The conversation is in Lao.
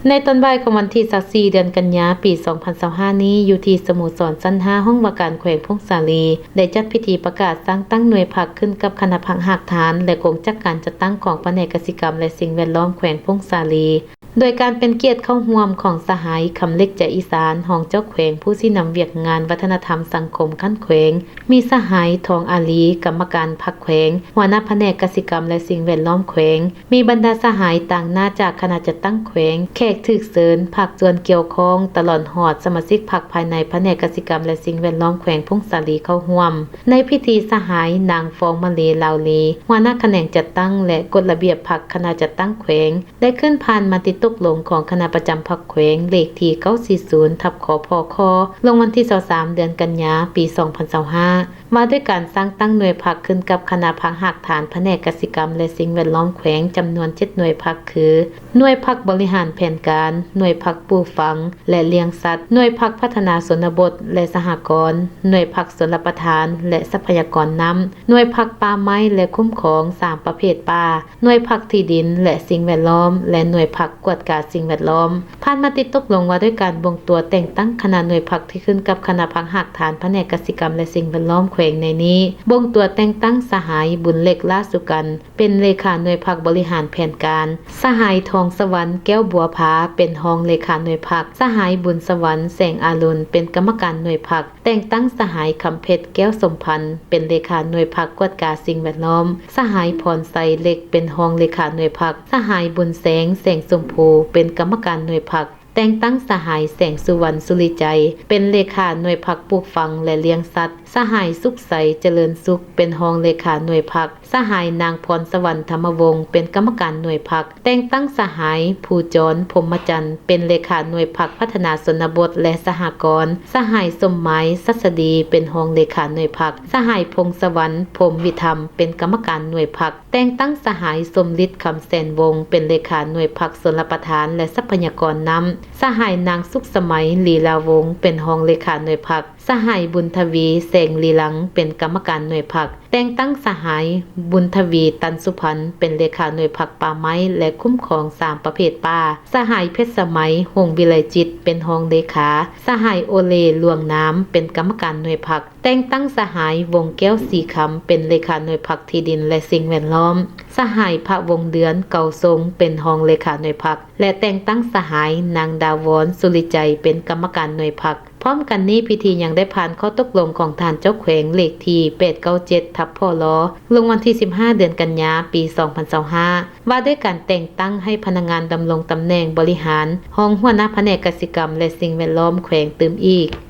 ໃນຕອນບ່າຍຂອງວັນທີຊາວສີ່ ເດືອນກັນຍາ ປີສອງພັນຊາວຫ້ານີ້ ຢູ່ທີ່ສະໂມສອນຊັ້ນຫ້າ ຫ້ອງວ່າການແຂວງຜົ້ງສາລີ ໄດ້ຈັດພິທີປະກາດສ້າງຕັ້ງໜ່ວຍພັກຂຶ້ນກັບຄະນະພັກຮາກຖານ ແລະ ກົງຈັກການຈັດຕັ້ງຂອງພະແນກກະສິກຳ ແລະ ສິ່ງແວດລ້ອມແຂວງຜົ້ງສາລີ ໂດຍການເປັນກຽດເຂົ້າຮ່ວມຂອງສະຫາຍ ຄຳເລັກ ໃຈອີສານ ຮອງເຈົ້າແຂວງຜູ້ຊີ້ນຳວຽກງານວັດທະນະທຳສັງຄົມຂັ້ນແຂວງ, ມີສະຫາຍ ທອງອາລີ ກຳມະການພັກແຂວງ, ຫົວໜ້າພະແນກກະສິກຳ ແລະ ສິ່ງແວດລ້ອມແຂວງ, ມີບັນດາສະຫາຍຕາງໜ້າຈາກຄະນະຈັດຕັ້ງແຂວງ, ແຂກຖືກເຊີນ, ພາກສ່ວນກ່ຽວຂ້ອງ, ຕະຫຼອດຮອດສະມາຊິກພັກພາຍໃນພະແນກກະສິກຳ ແລະ ສິ່ງແວດລ້ອມແຂວງຜົ້ງສາລີເຂົ້າຮ່ວມ. ໃນພິທີ ສະຫາຍ ນາງ ຟອງມະເລ ລາວລີ ຫົວໜ້າຂະແໜງຈັດຕັ້ງ ແລະ ກົດລະບຽບພັກຄະນະຈັດຕັ້ງແຂວງ ໄດ້ຂຶ້ນຜ່ານມະຕິຕົກລົງຂອງຄະນະປະຈຳພັກແຂວງ ເລກທີເກົ້າສີ່ສູນ ທັບ ຄພຂ ລົງວັນທີຊາວສາມ ເດືອນກັນຍາ ປີສອງພັນຊາວຫ້າ ວ່າດ້ວຍການສ້າງຕັ້ງໜ່ວຍພັກຂຶ້ນກັບຄະນະພັກຮາກຖານພະແນກກະສິກຳ ແລະ ສິ່ງແວດລ້ອມແຂວງ ຈຳນວນເຈັດໜ່ວຍພັກ ຄື ໜ່ວຍພັກບໍລິຫານແຜນການ, ໜ່ວຍພັກປູກຝັງ ແລະ ລ້ຽງສັດ, ໜ່ວຍພັກພັດທະນາຊົນນະບົດ ແລະ ສະຫະກອນ, ໜ່ວຍພັກຊົນລະປະທານ ແລະ ຊັບພະຍາກອນນ້ຳ, ໜ່ວຍພັກປ່າໄມ້ ແລະ ຄຸ້ມຄອງສາມປະເພດປ່າ, ໜ່ວຍພັກທີ່ດິນ ແລະ ສິ່ງແວດລ້ອມ ແລະ ໜ່ວຍພັກກວດກາສິ່ງແວດລ້ອມ. ຜ່ານມະຕິຕົກລົງວ່າດ້ວຍການບົ່ງຕົວແຕ່ງຕັ້ງຄະນະໜ່ວຍພັກທີ່ຂຶ້ນກັບຄະນະພັກຮາກຖານພະແນກກະສິກຳ ແລະ ສິ່ງແວດລ້ອມແຂວງໃນນີ້, ບົ່ງຕົວແຕ່ງຕັ້ງສະຫາຍ ບຸນເລັກ ຫຼ້າສຸກັນ ເປັນເລຂາໜ່ວຍພັກບໍລິຫານແຜນການ, ສະຫາຍ ທອງສະຫວັນ ແກ້ວບົວພາ ເປັນຮອງເລຂາໜ່ວຍພັກ, ສະຫາຍ ບຸນສະຫວັນ ແສງອາລຸນ ເປັນກຳມະການໜ່ວຍພັກ, ແຕ່ງຕັ້ງສະຫາຍ ຄຳເພັດ ແກ້ວສົມພັນ ເປັນເລຂາໜ່ວຍພັກກວດກາສິ່ງແວດລ້ອມ, ສະຫາຍ ພອນໄຊ ເລັກ ເປັນຮອງເລຂາໜ່ວຍພັກ, ສະຫາຍ ບຸນແສງ ແສງຊົມພູ ເປັນກຳມະການໜ່ວຍພັກ, ແຕ່ງຕັ້ງສະຫາຍ ແສງສຸວັນ ສຸລິໄຈ ເປັນເລຂາໜ່ວຍພັກປູກຝັງ ແລະ ລ້ຽງສັດ, ສະຫາຍ ສຸກໄຊ ຈະເລີນສຸກ ເປັນຮອງເລຂາໜ່ວຍພັກ, ສະຫາຍ ນາງ ພອນສະຫວັນ ທຳມະວົງ ເປັນກຳມະການໜ່ວຍພັກ, ແຕ່ງຕັ້ງສະຫາຍ ພູຈອນ ພົມມະຈັນ ເປັນເລຂາໜ່ວຍພັກພັດທະນາຊົນນະບົດ ແລະ ສະຫະກອນ, ສະຫາຍ ສົມໝາຍ ສັດສະດີ ເປັນຮອງເລຂາໜ່ວຍພັກ, ສະຫາຍ ພົງສະຫວັນ ພົມວິທຳ ເປັນກຳມະການໜ່ວຍພັກ, ແຕ່ງຕັ້ງສະຫາຍ ສົມລິດ ຄຳແສນວົງ ເປັນເລຂາໜ່ວຍພັກຊົນລະປະທານ ແລະ ຊັບພະຍາກອນນ້ຳ, ສະຫາຍ ນາງ ສຸກສະໄໝ ລີລາວົງ ເປັນຮອງເລຂາໜ່ວຍພັກ, ສະຫາຍ ບຸນທະວີ ແສງລີລັງ ເປັນກຳມະການໜ່ວຍພັກ, ແຕ່ງຕັ້ງສະຫາຍ ບຸນທະວີ ຕັນສຸພັນ ເປັນເລຂາໜ່ວຍພັກປ່າໄມ້ ແລະ ຄຸ້ມຄອງສາມປະເພດປ່າ, ສະຫາຍ ເພັດສະໄໝ ຫົງວິໄລຈິດ ເປັນຮອງເລຂາ, ສະຫາຍ ໂອເລ ຫຼວງນາມ ເປັນກຳມະການໜ່ວຍພັກ, ແຕ່ງຕັ້ງສະຫາຍ ວົງແກ້ວ ສີຄຳ ເປັນເລຂາໜ່ວຍພັກທີ່ດິນ ແລະ ສິ່ງແວດລ້ອມ, ສະຫາຍ ພະວົງເດືອນ ເກົາຊົງ ເປັນຮອງເລຂາໜ່ວຍພັກ ແລະ ແຕ່ງຕັ້ງສະຫາຍ ນາງ ດາວອນ ສຸລິໄຈ ເປັນກຳມະການໜ່ວຍພັກ. ພ້ອມກັນນີ້, ພິທີຍັງໄດ້ຜ່ານຂໍ້ຕົກລົງຂອງທ່ານເຈົ້າແຂວງເລກທີແປດເກົ້າເຈັດ ທັບ ພລ ລົງວັນທີສິບຫ້າ ເດືອນກັນຍາ ປີສອງພັນຊາວຫ້າ ວ່າດ້ວຍການແຕ່ງຕັ້ງໃຫ້ພະນັກງານດຳລົງຕຳແໜ່ງບໍລິຫານ ຮອງຫົວໜ້າພະແນກກະສິກຳ ແລະ ສິ່ງແວດລ້ອມແຂວງຕື່ມອີກ.